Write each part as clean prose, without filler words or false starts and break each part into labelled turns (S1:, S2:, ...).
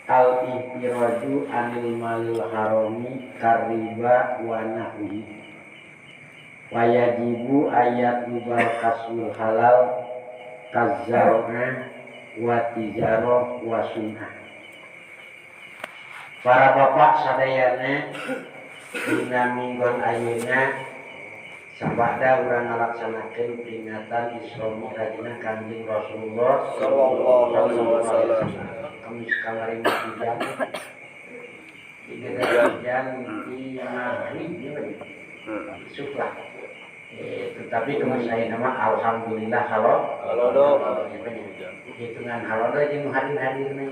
S1: Al-ihtiraju anil malil harami kariba wa nahwi wa yajibu ayat lubal kasbul halal kazzar'ah wa tijarah wa sunnah. Para bapak sadayana dina minggon ayeuna sabada urang ngalaksanakeun peringatan Isra Mi'rajna Kanjeng Rasulullah
S2: sallallahu alaihi wasallam.
S1: Kemis kamari hujan tiga hujan di maghrib isuk lah. Tetapi kemis ayeuna mah alhamdulillah halo
S2: halodo
S1: hitungan halodo jeung hadir-hadirna.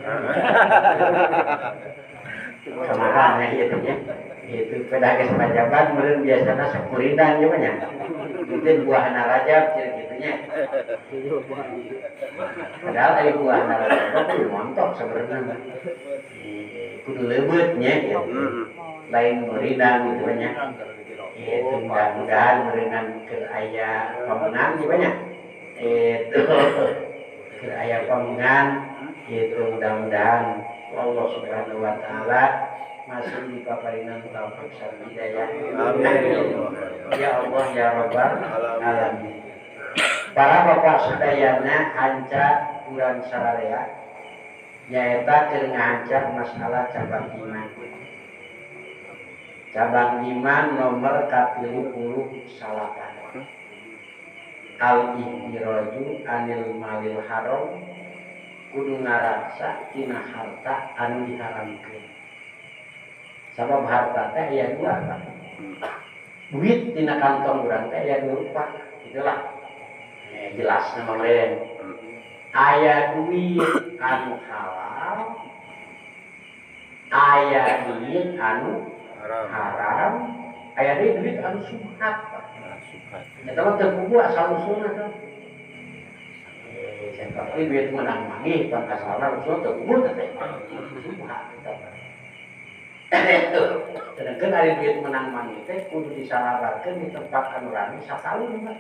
S1: Kemarin ya nya itu pada geus pajaban meureun biasana sakuridang ieu mah nya. Itu buahna Rajab cenah kitu nya. Padahal ari buahna Rajab mah kudu montok sebenarnya. Kudu leubeut nya gitu. Lain muridang gitu nya. Itu mudah-mudahan meureunnan keur aya pamenang ieu nya. Itu keur aya pamenang itu mudah-mudahan Allah Subhanahu wa taala masih dipaparinan taufik sareng hidayah.
S2: Amin.
S1: Ya Allah ya Rabbal alamin. Para bapak sadayana hanca urang sararea nyaeta keur ngahanca masalah cabang iman. Cabang iman nomor ka-39. Al-ihtiraju anil malil haram kudu ngarasa tina harta anu diharamkeun. Sabab harta teh aya dua, Pak. Duit tina kantong urang teh aya dua rupa, itulah. Jelas nama meureun. Aya duit anu halal, aya duit anu haram, aya deui duit anu subhat, Pak. Eta mah teu puguh asal usulna tuh. Tapi duit menang manggih pan asalna usul teu puguh teh. Subhat eta mah. Sedangkan ari duit menang manggih teh kudu disalabarkeun di tempat anu rame sataun, Pak.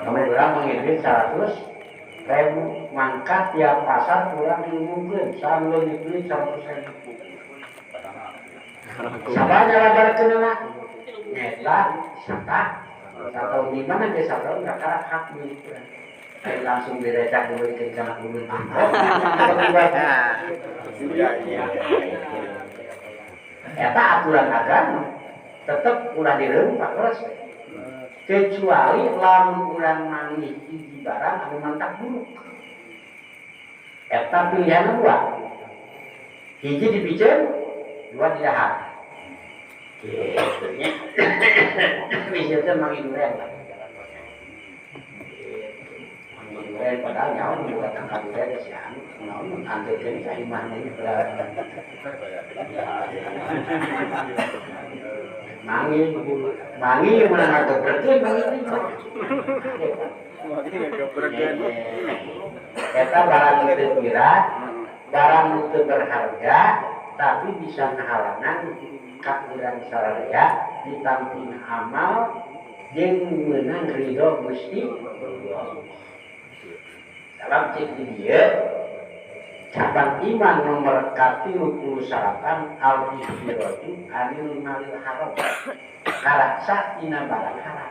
S1: Lamun urang manggih duit 100.000 mangka tiap pasar urang diumumkeun saha nu leungit duit 100.000. Saha nyalabarkeunna? Nyaeta sataun di mana ge sataun kakara hak milik urang. Lain langsung direcak diberikan kana ulun angkot.
S2: Iya.
S1: Eta aturan agama tetep ulah dirempak leres. Kecuali lamun urang manggih hiji barang anu mantak buruk. Eta pilihan dua. Hiji dipiceun, dua didahar. Gitu nya. Misalnya manggih duren lah. Manggih duren padahal nyawa buka tangkal duren si anu naon antekeun ka imahna ieu. Manggih, manggih menang ngagebrekeun manggih teh.
S2: Manggih ngagebrekeun.
S1: Eta barang teu pira, barang teu berharga tapi bisa ngahalangan ka urang sararea ditampina amal jeung meunang ridho Gusti Allah. Sabab cek di dieu cabang iman nomor ka-39 al-ihtiraju anil malil haram. Karaksa tina barang haram.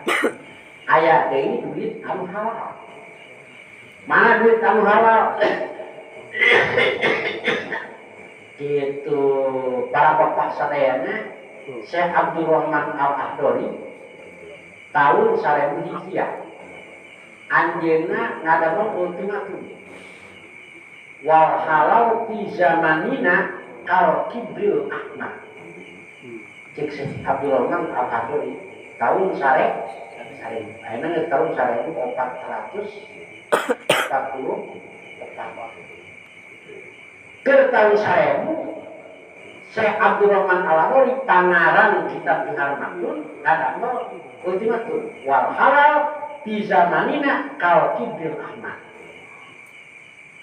S1: Aya deui duit anu halal. Mana duit anu halal? Gitu para bapak sadayana Syekh Abdurrahman Al-Ahdori tahun 1000 Hijriah anjeunna ngadamel ultimatum wal halal fi zamanina kal kibril ahmad. Cek Syekh Abdurrahman Al-Ahdori tahun 1000 ayeuna geus tahun 1444. Ke tahun 1000 Syekh Abdurrahman Al-Ahdori pangarang kitab Bihar Maknun ngadamel ultimatum wal halal fi zamanina kal kibril ahmad.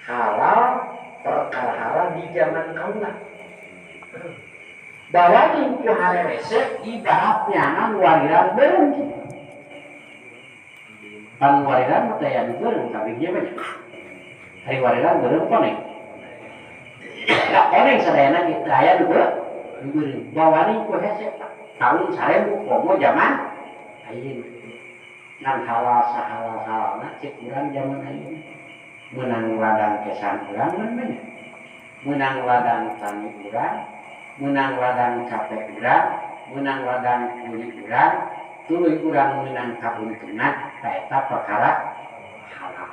S1: Halal perkara halal di zaman kaula. Bahwa ku harerese ibarat nyanan wariran beureum kitu. Pan wariran mah teh aya nu beureum kabeh ge banyak. Hari wariran beureum koneng. Koneng sadayana kitu aya nu beureum. Bawani ku hese tahun 1000 komo zaman ayeuna. Ngan halal sahalal-halalna cek urang zaman ayeuna. Meunang ladang kesan urang mun banyak. Meunang ladang tani urang, meunang ladang capek urang, meunang ladang kuli urang, tuluy urang meunang kauntungan, eta perkara halal.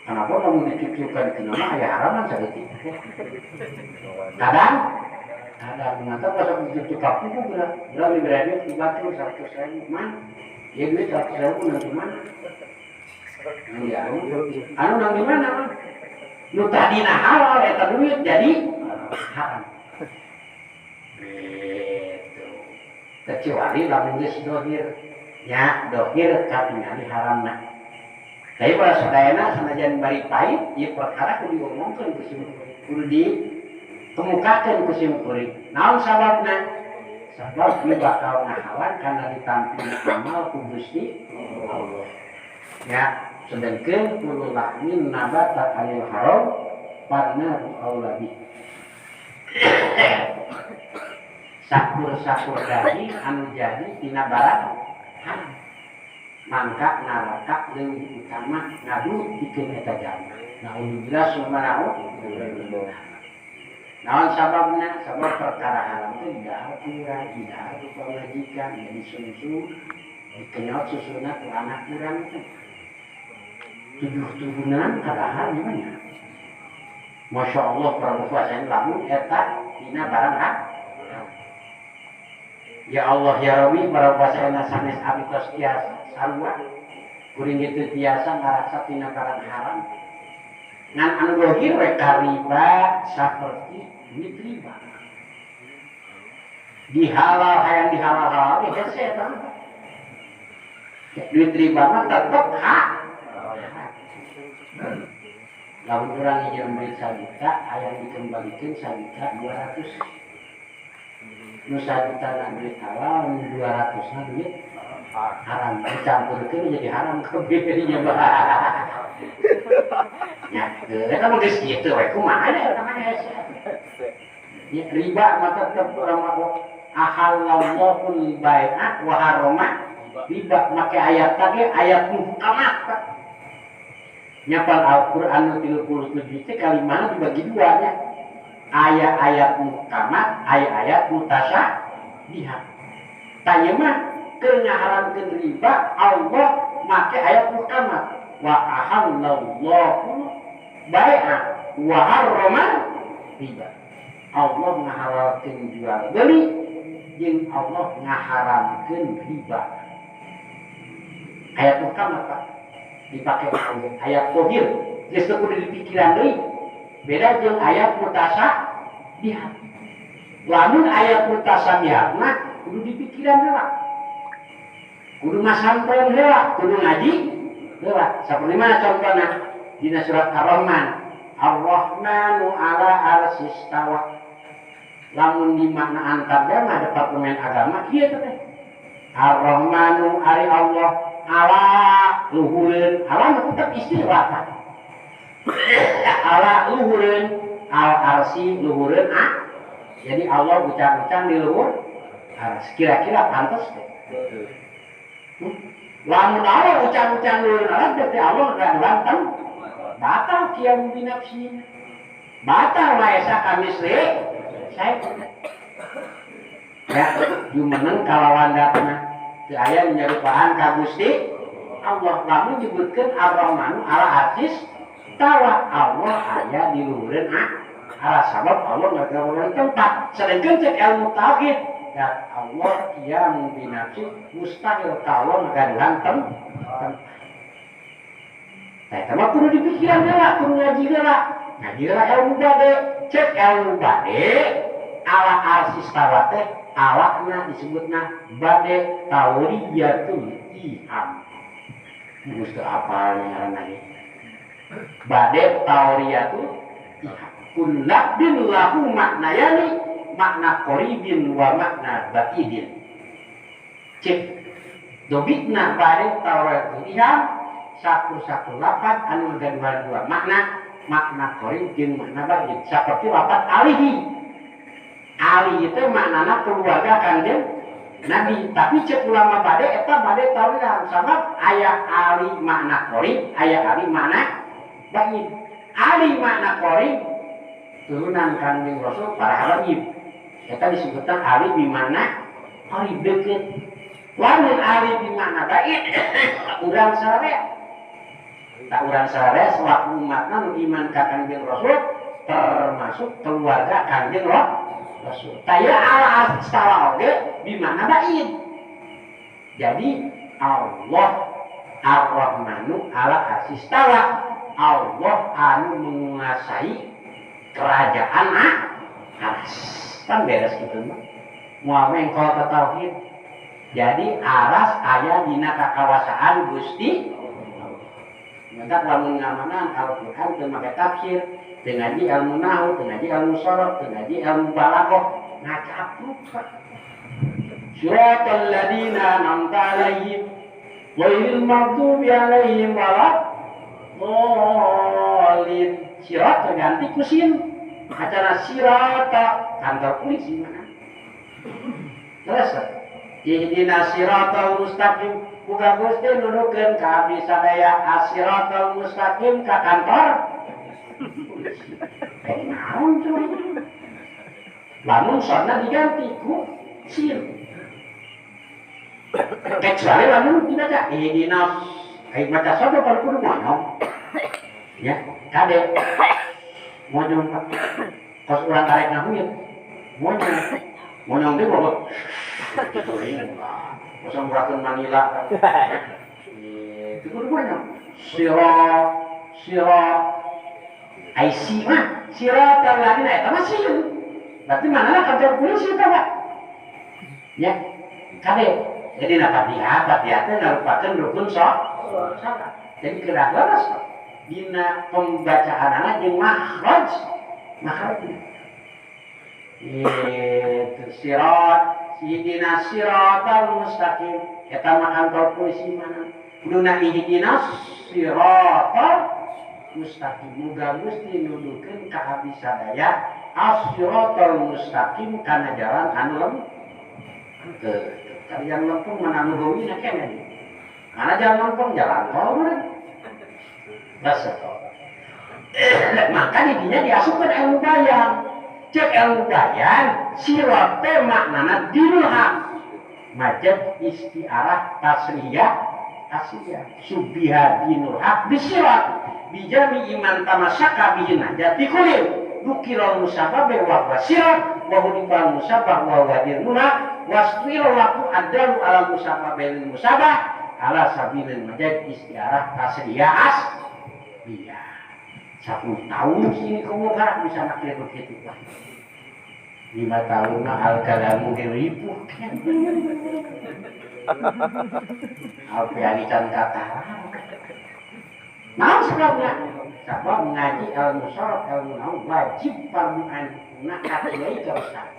S1: Kenapa kamu dicucukan ke nama ayah haraman saeutik? Kadang mata pas dicucuk kaku berapa berani dibatur 100.000 man, ya duit 100.000 nang di mana? Ya, anu nang di mana man? Nu tadina halal eta duit jadi haram. Gitu. Kecuali lamun geus dohir, nya dohir katingali haramna. Tapi pada sadayana sanajan bari pahit, ieu perkara kudu diomongkeun ku simkuring, kudu dikemukakeun ku simkuring. Naon sababna? Sabab ieu bakal ngahalang kana ditampilna amal ku Gusti Allah. Ya, sedangkeun kullu lahmin nabata anil haram fannaru aula bi. Sakur-sakur daging anu jadi tina barang haram. Mangka neraka leuwih utama ngadu pikeun eta jalma. Naudzubillah summa naudzubillah. Naon sababna? Sabab perkara haram teh didahar ku urang, didahar ku pamajikan, jadi sungsu dikenyot susuna ku anak urang teh. 7 turunan kadahar gimana? Masya Allah prabu puasa lamun eta dina barang haram. Ya Allah ya Rabbi para puasa sanes abdi tos tiasa sarua kuring kitu tiasa ngarasa tina barang haram. Ngan anu dohir we kariba saperti duit riba. Dihalal hayang dihalal-halal ge hese eta mah. Duit riba mah tetep hak. Lamun urang nginjem duit 1 juta hayang dikembalikeun 1.200.000. Nu 1 juta na duit halal, nu 200 na duit haram. Dicampurkeun jadi haram kabeh nya bah. Nya, eta mah geus kitu we kumaha eta mah hese. Ya riba mah tetep urang mah ahallallahu bai'a wa harrama riba make ayat tadi ayat muhkamat Pak. Nyapal Al-Qur'an 37 teh kalimahna dibagi dua nya. Ayat-ayat muhkamat, ayat-ayat mutasyabihat. Tanya mah keur ngaharamkeun riba Allah make ayat muhkamat. Wa ahallallahu bai'a wa harrama riba. Allah ngahalalkeun jual beli jeung Allah ngaharamkeun riba. Ayat muhkamat Pak dipakai ayat tohir geus teu kudu dipikiran deui. Beda jeung ayat mutasyabihat. Lamun ayat mutasyabihat mah kudu dipikiran heula. Kudu masantren heula, kudu ngaji heula. Saperti mana contohna? Dina surat Ar-Rahman. Ar-Rahmanu ala arsistawa. Lamun dimaknaan tarjamah departemen agama kieu teh. Ar-Rahmanu ari Allah ala luhureun, ala mah tetep istilah Pak. Ala luhureun, al arsi luhureun a. Jadi Allah ucap-ucap di luhur ars. Kira-kira pantas teh. Lamun Allah ucap-ucap luhureun aras berarti Allah ngaduan batal kiam binafsi. Batal laesa kamisli saya. Ya, jumeneng kalawan datna. Teu aya nyarupaan ka Gusti Allah. Lamun nyebutkeun Ar-Rahmanu ala arsis tawa Allah aya di luhureun aras sabab Allah ngagawean tempat. Sedengkeun cek ilmu tauhid dan Allah qiyam binafsi mustahil ka Allah ngagaduhan tempat. Tah eta mah kudu dipikiran heula, kudu ngaji heula. Ngaji heula ilmu bade, cek ilmu bade ala arsistawa teh alakna disebutna bade tauriyatul iham. Geus teu apal ngaranna ge. Bade tauriyatul iham. Kullabin lahu maknayani, makna qaribin wa makna ba'idin. Cek dobitna bade tauriyatul iham saku-saku lapan anu gaduhan dua makna. makna qarib jeung makna ba'id seperti lafaz alihi. Ali itu maknana keluarga Kangjeng Nabi, tapi cek ulama bade eta bade tawilan sabab aya ali makna qarib, aya ali makna ba'id. Ali makna qarib turunan Kangjeng Rasul para habaib. Eta disebutkan ali bi makna qarib deukeut. Lamun ali bi makna ba'id urang sararea. Tak urang sararea selaku umatna nu iman ka Kangjeng Rasul termasuk keluarga Kangjeng Rasul. Taya ala astawa oge bi makna ba'id. Jadi Allah Ar-Rahmanu ala arsistawa. Allah anu menguasai kerajaan aras. Kan beres gitu mah. Moal mengkol ka tauhid. Jadi aras aya dina kakawasaan Gusti Allah. Mantap lamun ngamanan Al-Qur'an teu make tafsir, teu ngaji ilmu nahwu, teu ngaji ilmu sharaf, teu ngaji ilmu balaghah, ngacapruk. Siratal ladzina an'amta 'alaihim ghairil maghdubi 'alaihim waladdallin. Sirat ganti ku sin. Acara sirata kantor polisi mana? Terus ihdina siratal mustaqim, muga Gusti nuduhkeun ka abdi sadaya asiratal mustaqim ka kantor polisi. Naon cuy? Lamun sonna diganti ku sin. Kecuali lamun dibaca ihdina ai maca sodo kalau kudu monyong. Ya, kade monyong Pak. Kos urang karek ngahuyet. Monyong. Monyong teh bobot. Kosong murakeun Manila. Itu kudu monyong. Sira sira ai si mah siratal ladina eta mah sieun. Berarti mana kantor polisi eta Pak? Ya, kade. Jadi na Fatihah, Fatihah teh ngarupakeun rukun salat. Jadi kedah leres dina pembacaanana jeung makhraj. Makhrajna. Itu sirat, ihdina siratal mustaqim. Eta mah kantor polisi mana? Kuduna ihdina siratal mustaqim. Muga Gusti nuduhkeun ka abdi sadaya as-siratal mustaqim kana jalan anu lempeng. Kalian lempeng mana anu geuwina keneh. Mana jalan lempeng jalan tol meureun. Rasa. Maka didinya diasupkeun ilmu bayan. Cek ilmu bayan sirat teh maknana dinul haq. Majaz istiarah tasriyah asiyah. Subiha dinul haq bisirat bijami iman tamasyaka bihi najati kulil. Dukirul musabab wa basirat wa hudifal musabah wa wadir mula waswil laku adalu ala musabah bil musabah ala sabilil majaz istiarah tasriyah asiyah. 10 tahun sini kumaha bisa nak kitu Pak. 5 tahun mah al-kalamu ripuh kan. Alfiani can kata. Naon sebabna? Sabab ngaji ilmu sharaf ilmu nahwu wajib fardu ain na kiai ka ustaz.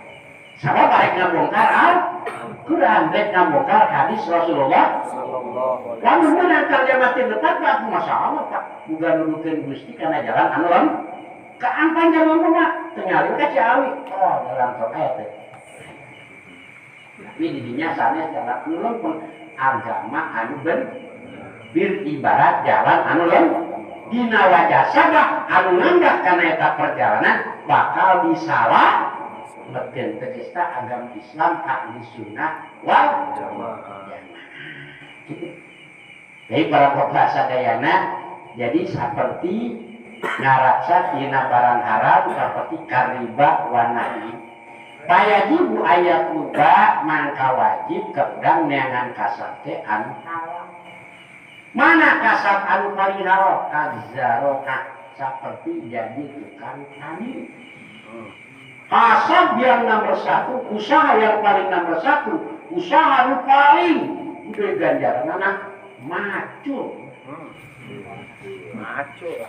S1: Sabab arek ngabongkar Al-Qur'an, rek ngabongkar hadis Rasulullah
S2: sallallahu alaihi wasallam.
S1: Lamun meunang tarjamah teu lepat Pak, masyaallah Pak. Muga nuduhkeun Gusti kana jalan anu lem. Kaampan jalan mah teu ka Ciawi. Oh, jalan tol aya teh. Tapi di dinya sanes jalan anu lempeng, agama anu ben bir ibarat jalan anu lempeng. Dina wajah sabah anu nganggap kana eta perjalanan bakal disalah metkeun tegesna agama Islam ahli sunnah wal jamaah. Jadi para bapak sadayana jadi seperti ngaraksa tina barang haram seperti kariba wanahi. Payajibu ayat uba mangka wajib ka urang neangan kasab teh anu halal. Mana kasab anu paling halal? Kazaroka seperti jadi tukang tani. Kasab yang nomor satu, usaha yang paling nomor satu, usaha nu paling gede ganjaran anak macul.
S2: Macul.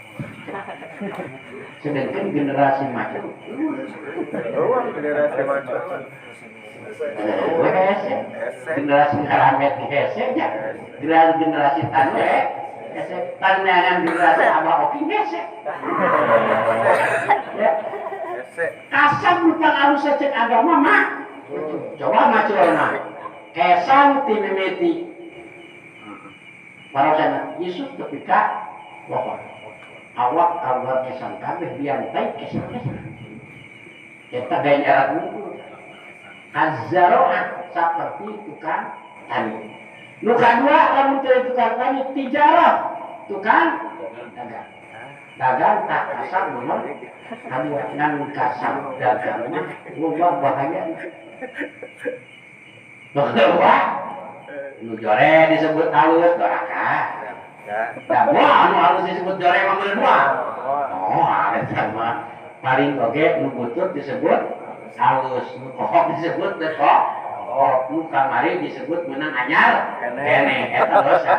S1: Sedangkan generasi macul.
S2: Oh, generasi macul.
S1: Generasi ngaramet hese nya. Generasi tanu Hese pandangan dirasa abah oki hese. Ya. Kasab nu pangalus cek agama mah. Coba maculna. Kesan ti mimiti. Parasana Yusuf tepi ka lohor. Awak kaluar kesan kabeh biantai kesan-kesan. Eta gaya nyarat mungkul. Azzaro'ah seperti tukang tani. Nu kadua lamun teu tukang tani tijarah, tukang dagang. Dagang tak kasar nomor kadua ngan kasar dagang mah loba bahaya. Loba nu jore disebut halus doraka. Da moal anu halus disebut jore mah meureun moal. Oh, eta mah paling oge nu butut disebut halus, nu kohok disebut dekok, nu kamari disebut menang anyar kene, eta dosa.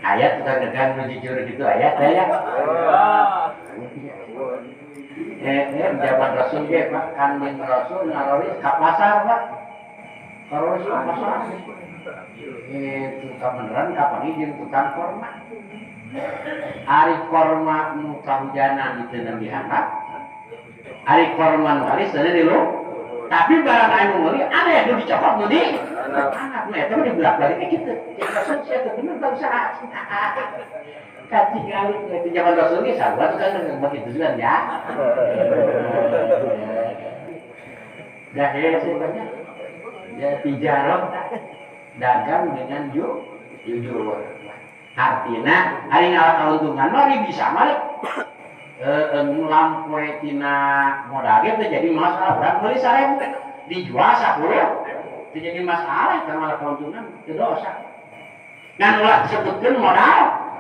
S1: Ayat tukang dagang nu jujur gitu ayat aya. Zaman Rasul ge Pak, Kanjeng Rasul ngaroris ka pasar Pak. Ngaroris ka pasar. Tukang beneran kapan jeung tukang korma. Ari korma nu kahujanan diteunang dihandap. Ari korma nu alis teu di lu. Tapi barang anu meuli aneh nu dicokot nu di anak nu eta mah dibulak-balik kitu. Cek Rasul sia teu bener tah usaha. Katingali itu zaman Rasul ge sarua tukang begitu juga ya. Dah hese banyak. Ya tijarah dagang dengan jujur. Artinya ari ngalah kauntungan mah bisa mah nglampoi tina modal ge teu jadi masalah. Urang meuli 1000 dijual 10 teu jadi masalah eta malah kauntungan teu dosa. Ngan ulah disebutkeun modal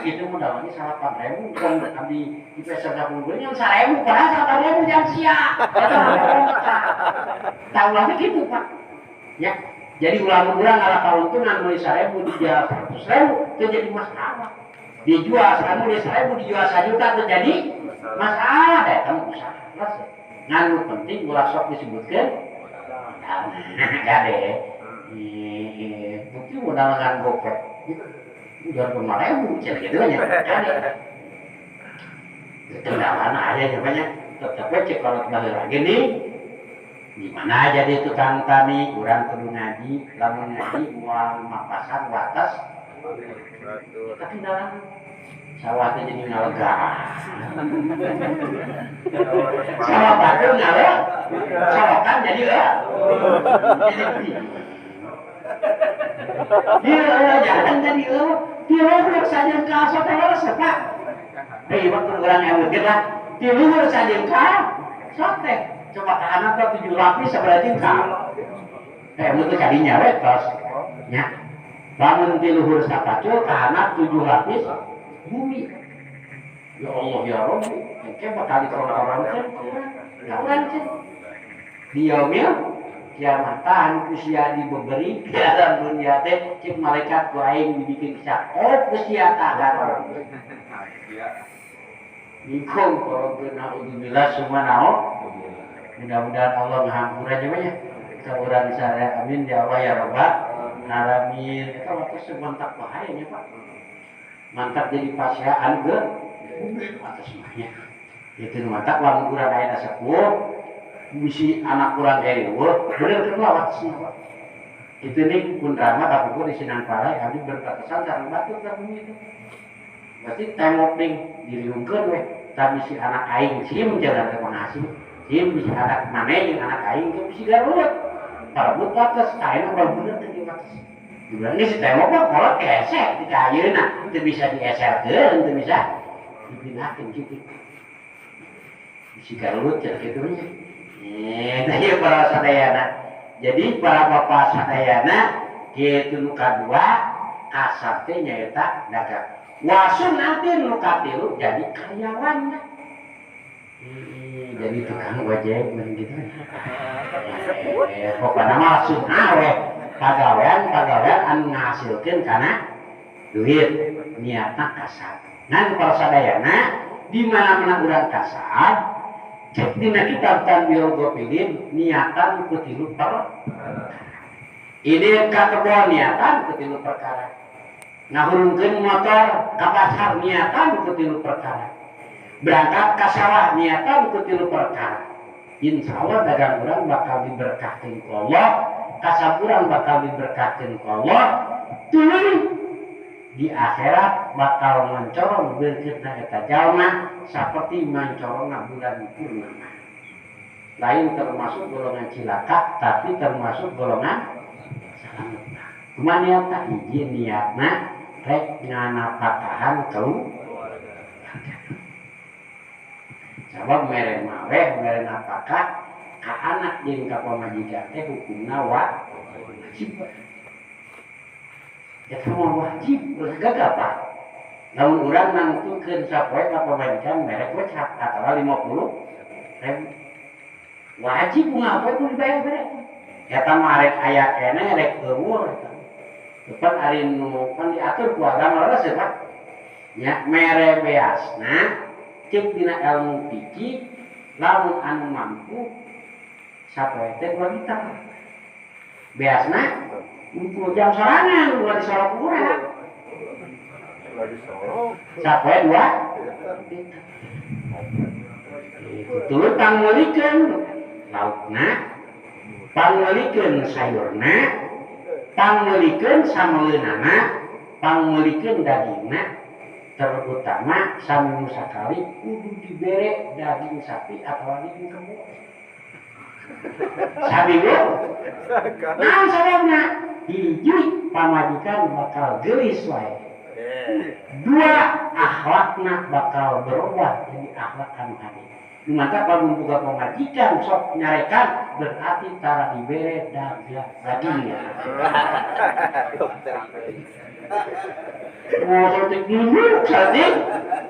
S1: itu modalnya 8.000 kan abdi di peser 10 nya 1.000 padahal 8.000 jam sia. Eta mah ulah kitu Pak. Ya. Jadi ulah-ulah ngalah kauntungan meuli 1.000 dijual 100.000 teu jadi masalah. Dijual 1.000 di 1.000 dijual 1 juta teu jadi masalah da eta mah usaha. Ngan nu penting ulah sok disebutkeun gade. Bukti modal ngan gopek. Jual 5.000 cenah kitu nya. Gade. Kendalana aya nya banyak. Tetep we cek kolot baheula gini. Gimana jadi tukang tani, urang kudu ngaji, lamun ngaji moal mapasan wates. Tapi dalam sawah teh jadi ngalega. Sawah batur ngalega, solokan jadi jadi dia jangan jadi di luhur saja ka sok teh leres Pak. Waktu urang eweukeun lah, di luhur saja ka sok teh. Coba ke anak tuh 7 lapis sabaraha jengkal. Mun teu kadinya we tos. Nya. Lamun ti luhur sapacul ka anak 7 lapis bumi. Ya Allah ya Rabbi, engke bakal dikorban-korbankeun ka urang teh. Di yaumil kiamatan ku sia dibeberi di alam dunia teh cek malaikat ku aing dibikin sakop ku sia tahan. Nikung korobkeun naudzubillah summa naon. Mudah-mudahan Allah ngahampura aja banyak. Kita urang saya amin ya Allah ya Rabbal alamin. Eta waktu semantak bahayanya Pak. Mantap jadi pasiaan ke atas mahnya. Itu mantap lamun urang aya sepuh bisi anak urang eueuh bener keur lawatsna Pak. Itu nih pun rama kapungkur di Sinang Palai abdi berbatasan sareng batur ka bumi itu. Berarti tembok ning diriungkeun we tapi si anak aing sim jalan teh penghasil. Sim bisa anak maneh jeung anak aing ge bisi garut. Parebut wates, ayeuna ulah bener teh di wates. Dibilang ini si tembok mah kolot hese di ka ayeuna, teu bisa dieserkeun, teu bisa dipindahkeun kitu. Bisi garut cenah kitu nya. Tah ieu para sadayana. Jadi para bapak sadayana kitu nu kadua kasab teh nyaeta dagang. Wasun nanti nu katilu jadi karyawan. Jadi tukang ojek mending gitu. Pokokna mah langsung awe pagawean anu ngahasilkeun kana duit niatna kasab. Ngan para sadayana di mana-mana urang kasab cek dina kitab Tanbihul Ghafilin niatan ku tilu perkara. Ini ka kebon niatan ku tilu perkara. Ngahurungkeun motor ka pasar niatan ku tilu perkara. Berangkat ka sawah niatan ku tilu perkara. Insya Allah dagang urang bakal diberkahkeun ku Allah, kasab urang bakal diberkahkeun ku Allah. Tuluy di akhirat bakal mencorong beurkeutna eta jalma saperti mancorongna bulan purnama. Lain termasuk golongan cilaka, tapi termasuk golongan selamat. Kumaha niatna? Hiji niatna rek nganapakahan keluarga. Sabab mere maweh, mere napakah ka anak jeung ka pamajikan teh hukumna wajib. Eta mah wajib, ulah gagal Pak. Lamun urang nangtukeun sapoe ka pamajikan mere gocap atawa 50.000. Wajib unggal poe kudu dibayar bere. Eta mah rek aya keneh rek eueuh eta. Depan ari nu pan diatur ku agama leres ya Pak. Nya mere beasna cek dina ilmu fikih lamun anu mampu sapoe teh 2 liter. Beasna ukur jam sorangan ulah disorok urang.
S2: Ulah disorok.
S1: Sapoe 2 liter. Tuluy pangmeulikeun laukna, pangmeulikeun sayurna, pangmeulikeun sameleunana, pangmeulikeun dagingna, terutama saminggu sakali kudu dibere daging sapi atau daging kebo. Saminggu? Naon sababna? Hiji, pamajikan bakal geulis wae. Dua, akhlakna bakal berubah jadi akhlak anu hade. Maka lamun boga pamajikan sok nyarekan berarti tara dibere dagingnya. Oh, saeutik nunjuk saeutik,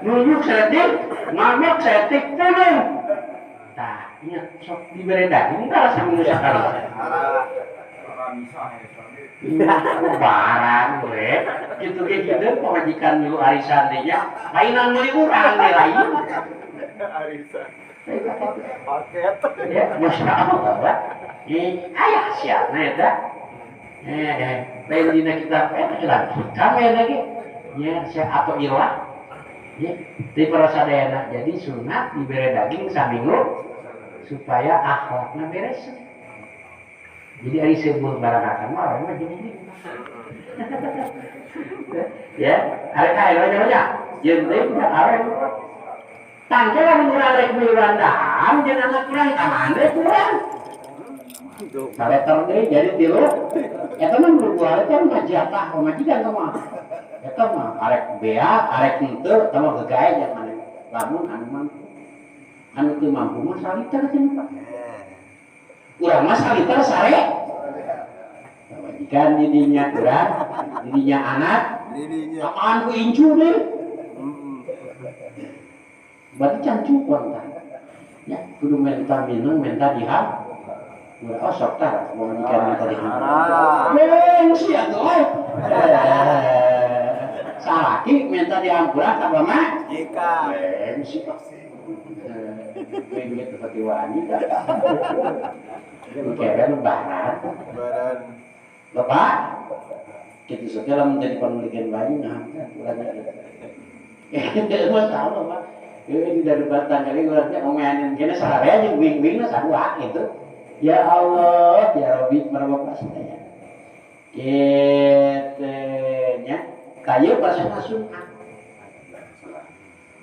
S1: nunjuk saeutik, ngamuk saeutik pulung. Tah, ingat sok dibere daging tara saminggu sakali. Barang we, kitu ge kitu pamajikan milu arisan teh nya, lainan meuli urang deui lain.
S2: Arisan. Paket.
S1: Ya, Masya Allah, Pak. Ayah siapna eta. Lain dina kitab eta kitab hikam ya lagi. Ya, saya atau ilah. Ya, di parasadayana. Jadi sunat dibere daging saminggu supaya akhlakna beres. Jadi ari sebuah barang akan mah mah jadi ini. Ya, ari kae banyak. Jeung teh arek tangke lamun urang rek miluan daham jeung anak urang taman we kurang. Saleter deui jadi tilu. Eta mah nu dua liter mah jatah pamajikan teh mah. Eta mah arek beak, arek henteu, eta mah gegae jeung maneh. Lamun anu mampu. Anu teu mampu mah saliter cenah Pak. Urang mah saliter sare. Pamajikan didinya urang, didinya anak,
S2: didinya.
S1: Apaan ku incu deui? Berarti can cukup tah. Ya, kudu minta minum, minta diham. Udah oh sok tah, pamajikan minta diham. Gengsi atuh euy. Salaki minta dihampura ka mama?
S2: Jika.
S1: Gengsi Pak. Duit seperti wani dah. Kira lebaran.
S2: Lebaran.
S1: Bapak, kita sekarang menjadi pemilikan bayi, nah, kurangnya. Masalah Pak. Ini dari batang kali urangnya omeanin kene sararea jeung wing-wingna sarua gitu. Ya Allah, ya Rabbi, para bapak sadaya. Kitu nya kayu pasana sunat.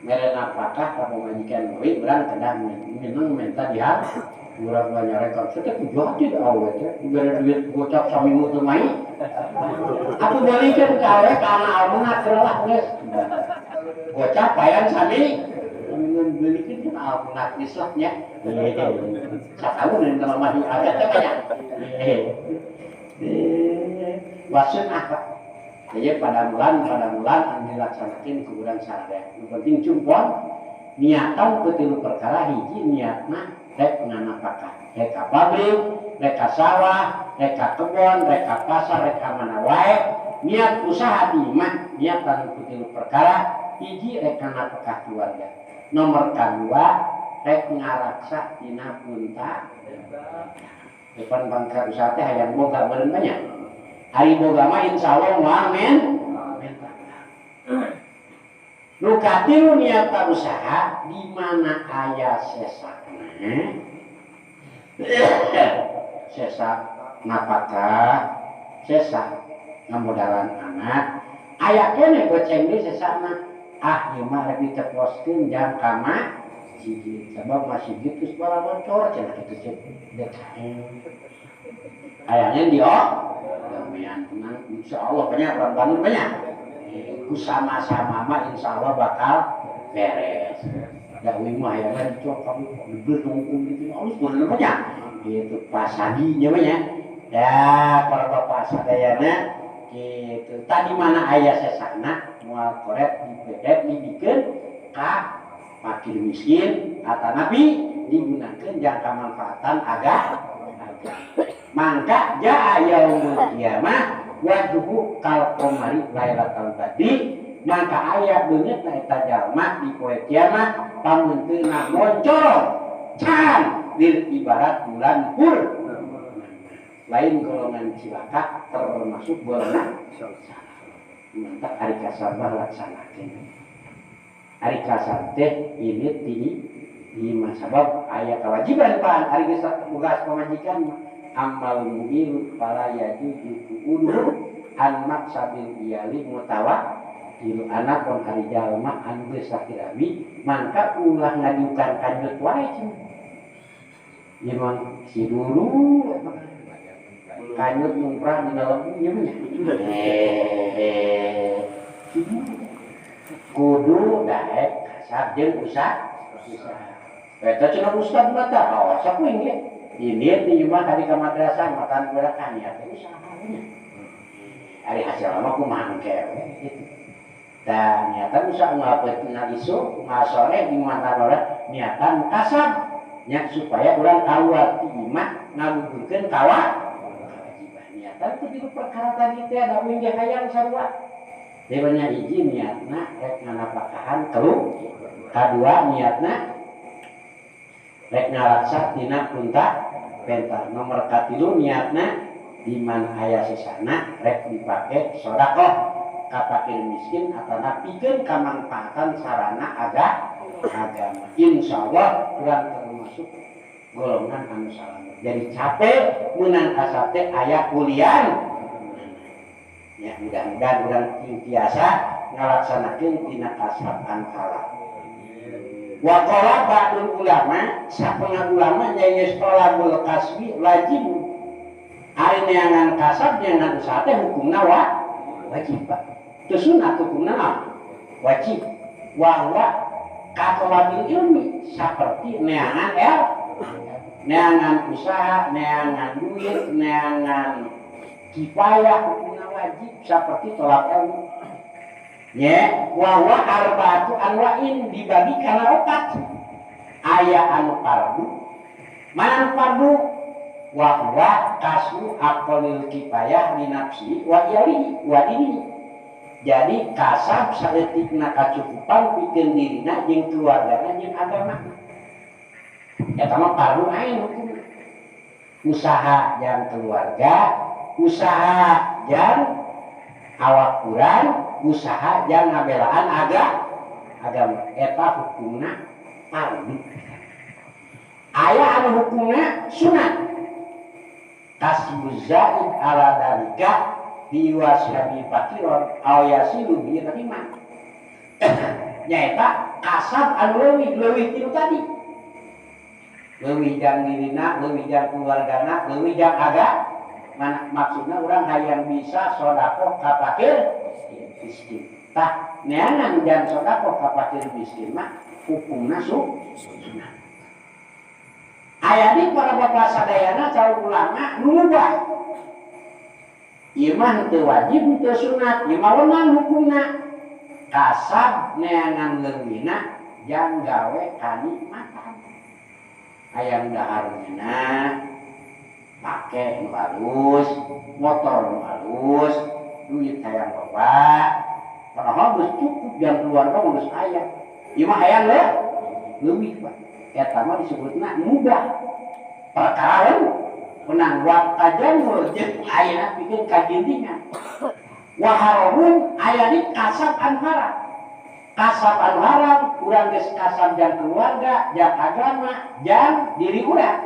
S1: Mere napakah ka pamajikan we urang kedah minum minta dihar. Urang mah nyarekan teh kudu hati awe teh dibere duit gocap saminggu teu mai. Atuh balikeun ka awe ka anak almunat lah geus. Gocap payan sami minum belikin kan almunat geus lah nya. Sataun yang kalau masih ada teh banyak. Wasun apa? Jadi pada bulan anu dilaksanakeun ku urang sadaya. Nu penting cumpon niatan ku tilu perkara hiji niatna rek nganapakah, rek ka pabrik, rek ka sawah, rek ka kebon, rek ka pasar, rek ka mana wae. Niat usaha di imah niatan ku tilu perkara hiji rek nganapakah keluarga. Nomor kadua rek ngaraksa dina punta. Depan bangka usaha teh hayang boga beureun banyak. Ari boga mah insyaallah moal men. Nu katilu niat usaha di mana aya sesakna sesak napakah sesak ngamodalan anak aya keneh goceng deui sesakna ah ieu mah rek diteposkeun jang ka masjid sabab masjid geus bala bocor cenah kitu cek DKM hayangnya di oh lumayan tenang insyaallah banyak orang Bandung banyak ku sama-sama mah insyaallah bakal beres da uing mah hayangna dicok kamu geus nungkung gitu alus bener banyak gitu pasagi nya mah nya da para bapak sadayana gitu tadi mana aya sesana moal koret dipedet dibikeun ka fakir miskin atanapi digunakeun jang kamanfaatan agama mangka jaa yaumul qiyamah wajhu kal qamari lailatul badri mangka aya beungeutna eta jalma di poe kiamat pamunteuna moncorong can dir ibarat bulan pur lain golongan cilaka termasuk golongan salah mantap ari kasar mah laksanakeun ari kasar teh ini di sabab aya kewajiban pan ari geus boga pamajikan amal mu'il fala yajuzu qu'uduhu an maksabil iyali mutawa tilu anak pon ari jalma anu geus sakirabi mangka ulah ngajukan kanjut wae cenah ieu mah si dulu kanyut numprah di dalam nya nya kudu daek kasab jeung usaha eta cenah ustad mah tah awas kuing ge ini di imah tadi ka madrasah makan gerakan ya teh usaha nya ari hasil mah kumaha engke we gitu tah niatan usaha ngapeutina isuk kumaha sore di mana niatan kasab nya supaya urang kaluar ti imah ngalugurkeun kawa kewajiban niatan teh di perkara tadi teh da uing ge hayang sarua dewannya hiji niatna rek nganapakahan telu kadua niatna rek ngalaksa tina punta penta nomor katilu niatna di mana aya sesana rek dipake sedekah ka fakir miskin atana pikeun kamangfaatan sarana agama insyaallah urang termasuk golongan anu salamet jadi capek meunang kasab teh aya kuliah ya mudah-mudahan urang tiasa ngalaksanakeun tina kasab anu halal. Wa qala ba'dul ulama sapengah ulama nya geus tolabul kasbi wajib ari neangan kasab neangan usaha teh hukumna wajib Pak teu sunat hukumna wajib wa huwa katolabil ilmi saperti neangan neangan usaha neangan duit neangan kifayah hukumna wajib seperti tolak ilmu nya wa huwa arba'atu anwa'in dibagi kana opat aya anu fardu mana anu fardu wa huwa kasbu aqlil kifayah li nafsi wa iyalihi wa dinihi jadi kasab saeutikna kacukupan pikeun dirina jeung keluargana jeung agamana eta mah fardu ain hukumna usaha jang keluarga usaha jang awak kurang usaha jang ngabelaan agama eta hukumna fardu aya anu hukumna sunat kasbu zaid ala dalika diwasyabi fakiron aw yasilu bi rahimah nyaeta kasab anu leuwih leuwih ti tadi leuwih jang dirina leuwih jang keluargana leuwih jang agama mana maksudna urang hayang bisa sedekah ka fakir miskin tah neangan jang sedekah ka fakir miskin mah hukumna sunat aya di para bapak sadayana calon ulama nu mubah ieu mah teu wajib teu sunat ieu mah wenang hukumna kasab neangan leuwihna jang gawe kanikmatan hayang dahar ngeunah pake nu halus, motor nu halus, duit hayang loba, padahal geus cukup jang keluarga geus aya. Ieu mah hayang leuwih Pak. Eta mah disebutna mubah. Perkara menang wa tajamul jeung ayeuna pikeun kajintingan. Wa haramun aya di kasab an haram. Kasab anu haram, urang geus kasab jang keluarga, jang agama, jang diri urang.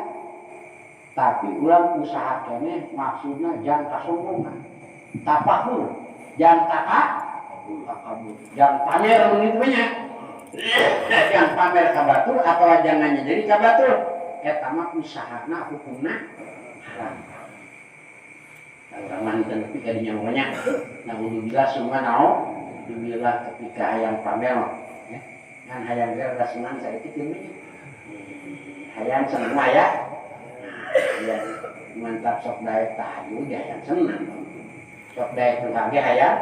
S1: Tapi urang usaha keneh maksudna jang kasombongan. Tafakur, jang takabur, jang pamer mun kitu nya. Jang pamer ka batur atawa jangan jadi ka batur. Eta mah usahana hukumna haram. Urang mah teu nepi ka dinya mah nya. Naudzubillah summa naudzubillah tepi ka hayang pamer mah. Ngan hayang ge rada senang saeutik ieu nya. Hayang senang mah ya. Ya, mantap sok daek tahajud ya hayang senang. Sok daek nu ge hayang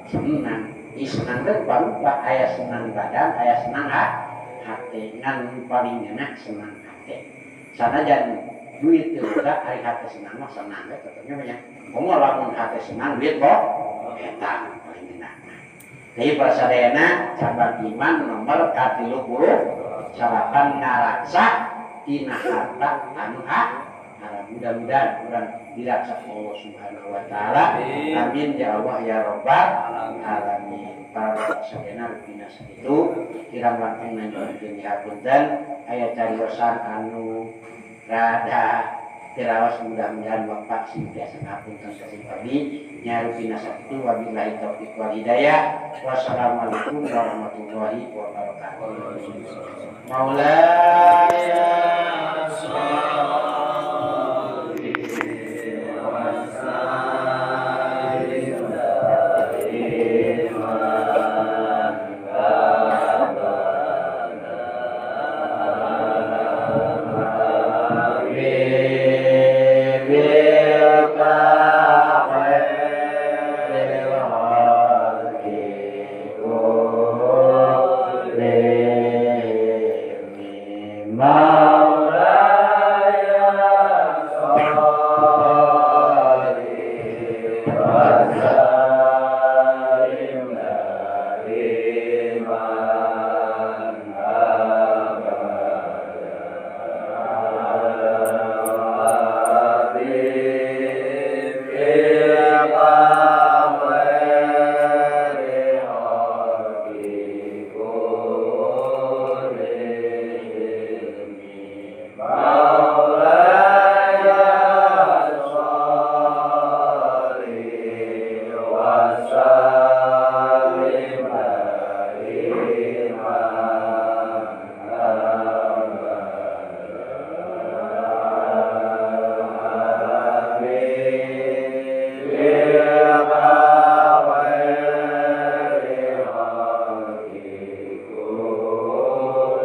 S1: senang. Ih senang teh rupa-rupa, aya senang badan, aya senang hate. Ngan paling enak senang hate. Sanajan duit teu boga ari hate senang mah senang we tetepnya mah nya. Komo lamun hate senang duit kok eta paling enak. Jadi prasadayana cabang iman nomor ka-38 ngaraksa tina harta anu haram. Mudah-mudahan urang diraksa Allah Subhanahu wa taala. Amin ya Allah ya rabbal alamin. Para sadayana rupina sakitu kirang langkung nyuhunkeun hapunten aya cariosan anu rada tiraos mudah-mudahan Bapak sing tiasa ngapunten ka sing abdi nya rupina sakitu wabillahi taufik wal hidayah. Wassalamualaikum warahmatullahi wabarakatuh. Maulaya